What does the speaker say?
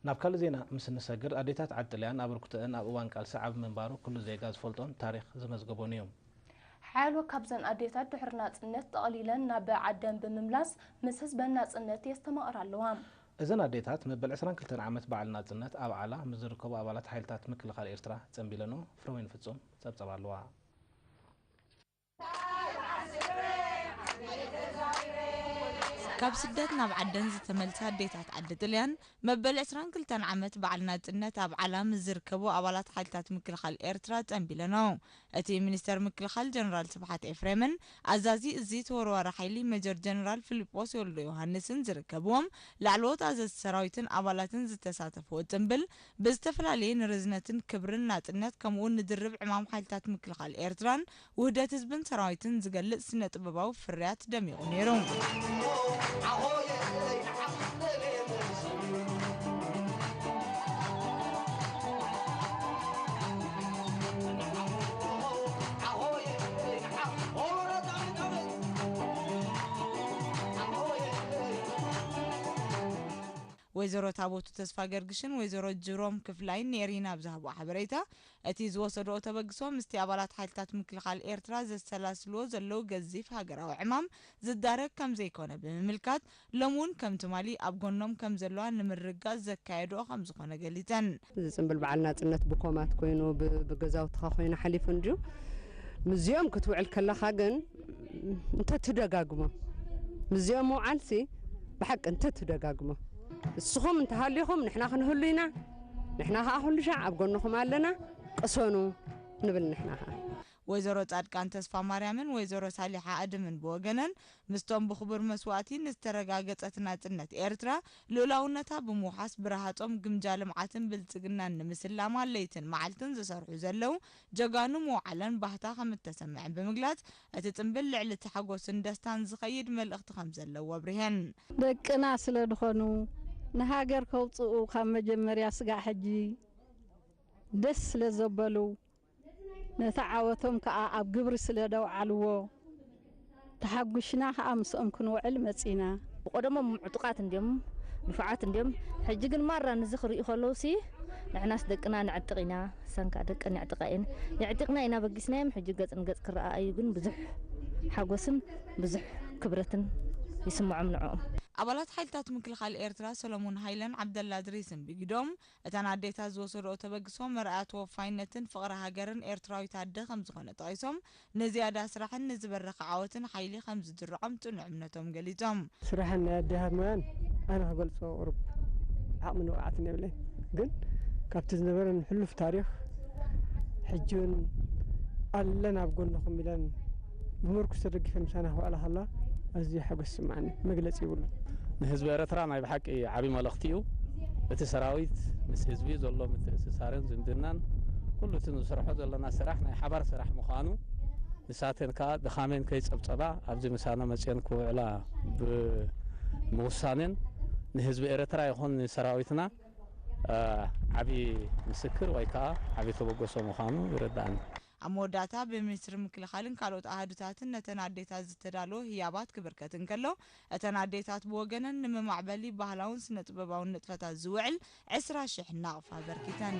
ናብ ካልእ ዜና ምስ እንሰግር፣ ኣዴታት ዓዲ ጥልያን ኣበርክቶአን ኣብ እዋን ቃልሲ ዓቢ ምንባሩ ኩሉ ዜጋ ዝፈልጦን ታሪኽ ዝመዝገቦን እዩ። ሓያሎ ካብዘን ኣዴታት ድሕሪ ናጽነት ጠቕሊለን ናብ ዓደን ብምምላስ ምስ ህዝበን ናጽነት የስተማቕራ ኣለዋ። እዘን ኣዴታት መበል ዕስራን ክልተን ዓመት በዓል ናጽነት ኣብ ዓላ ምስ ዝርከቡ ኣባላት ሓይልታት ምክልኻል ኤርትራ ጸንቢለንኦ። ፍረወይኒ ፍጹም ጸብጸባ ኣለዋ። ካብ ስደት ናብ ዓደን ዝተመልሳ ኣዴታት ዓዲ ጥልያን መበል ዕስራን ክልተን ዓመት በዓል ናጽነት ኣብ ዓላ ምስ ዝርከቡ ኣባላት ሓይልታት ምክልኻል ኤርትራ ጸንቢለንኦ። እቲ ሚኒስተር ምክልኻል ጀነራል ስብሓት ኤፍሬምን ኣዛዚ እዚ ተወርዋሪ ሓይሊ ሜጀር ጀነራል ፊሊጶስ ወልደ ዮሃንስን ዝርከብዎም ላዕለዎት ኣዘዝቲ ሰራዊትን ኣባላትን ዝተሳተፍዎ ጽምብል ብዝተፈላለየ ንርዝነትን ክብርን ናጽነት ከምኡውን ንድርብ ዕማም ሓይልታት ምክልኻል ኤርትራን ውህደት ህዝብን ሰራዊትን ዝገልጽ ስነ ጥበባዊ ፍርያት ደሚቑ ነይሩ። ወይዘሮ ታቦቱ ተስፋ ገርግሽን ወይዘሮ ጅሮም ክፍላይን ንኤሪና ኣብ ዝሃብኦ ሓበሬታ፣ እቲ ዝወሰድኦ ተበግሶ ምስቲ ኣባላት ሓይልታት ምክልኻል ኤርትራ ዘሰላስልዎ ዘለዉ ገዚፍ ሃገራዊ ዕማም ዝዳረግ ከም ዘይኮነ ብምምልካት፣ ሎሚ እውን ከም ትማሊ ኣብ ጎኖም ከም ዘለዋ ንምርግጋጽ ዘካየድኦ ከም ዝኾነ ገሊጸን። እዚ ጽምብል በዓል ናጽነት ብኮማት ኮይኑ፣ ብ-፣ ብገዛውትኻ ኮይኑ ሓሊፉ እንድዩ። ምስዚኦም ክትውዕል ከለኻ ግን እንተትደጋግሞ፣ ምስዚኦም ምውዓልሲ ብሓቂ እንተትደጋግሞ፣ ንስኹም እንተሃሊኹም ንሕና ክንህሉ ኢና፣ ንሕና ኸኣ ኩሉ ሻዕ ኣብ ጎንኹም ኣለና፣ ቅሰኑ ንብል ንሕና ኸኣ። ወይዘሮ ጻድቃን ተስፋ ማርያምን ወይዘሮ ሳሊሓ ኣድምን ብወገነን፣ ምስቶም ብኽቡር መስዋእቲ ንዝተረጋገጸት ናጽነት ኤርትራ፣ ልኡላውነታ ብምውሓስ ብረሃጾም ግምጃ ልምዓትን ብልጽግናን ንምስላማ ለይትን መዓልትን ዝሰርሑ ዘለዉ ጀጋኑ ምውዓለን ባህታ ከም እተሰምዐን ብምግላጽ፣ እቲ ጽምብል ልዕሊ እቲ ሓጎስን ደስታን ዝኸይድ መልእኽቲ ከም ዘለዎ ኣብሪሀን። ደቅና ስለ ዝኾኑ፣ ንሃገር ከውጽኡ ካብ መጀመርያ ስጋዕ ሕጂ ደስ ስለ ዘበሉ፣ ነቲ ዓወቶም ከኣ ኣብ ግብሪ ስለ ደውዓልዎ፣ ተሓጒስና ከኣ ምስኦም ክንውዕል መጺና። ብቐደሞም ዕጡቓት እንድዮም፣ ንፉዓት እንድዮም። ሕጂ ግን ማራ ንዚ ክርእዩ ከለዉሲ፣ ንሕናስ ደቅና ነዕጥቕ ኢና፣ እሰን ከኣ ደቀን የዕጥቓ እየን። የዕጢቕና ኢና በጊስናዮም፣ ሕጂ ገጽ ንገጽ ክረኣኣዩ ግን ብዙሕ ሓጎስን ብዙሕ ክብረትን ይስምዖም ንዕኦም። ኣባላት ሓይልታት ምክልኻል ኤርትራ ሰሎሞን ሃይለን ዓብደላ ድሪስን ብግዶም፣ እተን ኣዴታት ዝወሰድኦ ተበግሶ መርኣያ ተወፋይነትን ፍቕሪ ሃገርን ኤርትራዊት ኣደ ከም ዝኾነ ጠቒሶም፣ ንዝያዳ ስራሕን ንዝበረኸ ዓወትን ሓይሊ ከም ዝድርዖም ጽኑዕ እምነቶም ገሊጾም። ስራሕን ናይ ኣዴታት ሞያን ኣነ ክገልጾ ቁሩብ ዓቕምን ብቕዓትን የብለይን። ግን ካብቲ ዝነበረን ሕሉፍ ታሪኽ ሕጂ እውን ኣለና ኣብ ጎንኹም ኢለን ብምርኩስ ተደጊፈን ምሳና ክውዕላ ከለዋ ኣዝዩ ሓጎስ ይስምዓኒ፣ መግለጺ የብሉን። ንህዝቢ ኤርትራ ናይ ብሓቂ ዓቢ መልእኽቲ እዩ። እቲ ሰራዊት ምስ ህዝቢ ዘሎ ምትእስሳርን ዝምድናን፣ ኩሉ እቲ ንሰርሖ ዘለና ስራሕ ናይ ሓባር ስራሕ ምዃኑ፣ ንሳተን ከኣ ድኻመን ከይጸብጸባ ኣብዚ ምሳና መጺአን ክውዕላ ብምውሳነን፣ ንህዝቢ ኤርትራ ይኹን ንሰራዊትና፣ እ፣ ዓቢ ምስክር ወይ ከኣ ዓቢ ተበገሶ ምዃኑ ይርድኣኒ። ኣብ መወዳእታ፣ ብሚኒስትሪ ምክልኻልን ካልኦት ኣሃዱታትን ነተን ኣዴታት ዝተዳለወ ህያባት ክብርከት እንከሎ፣ እተን ኣዴታት ብወገነን ንመማዕበሊ ባህላውን ስነ ጥበባውን ንጥፈታት ዝውዕል ዕስራ ሽሕ ናቕፋ ኣበርኪተን።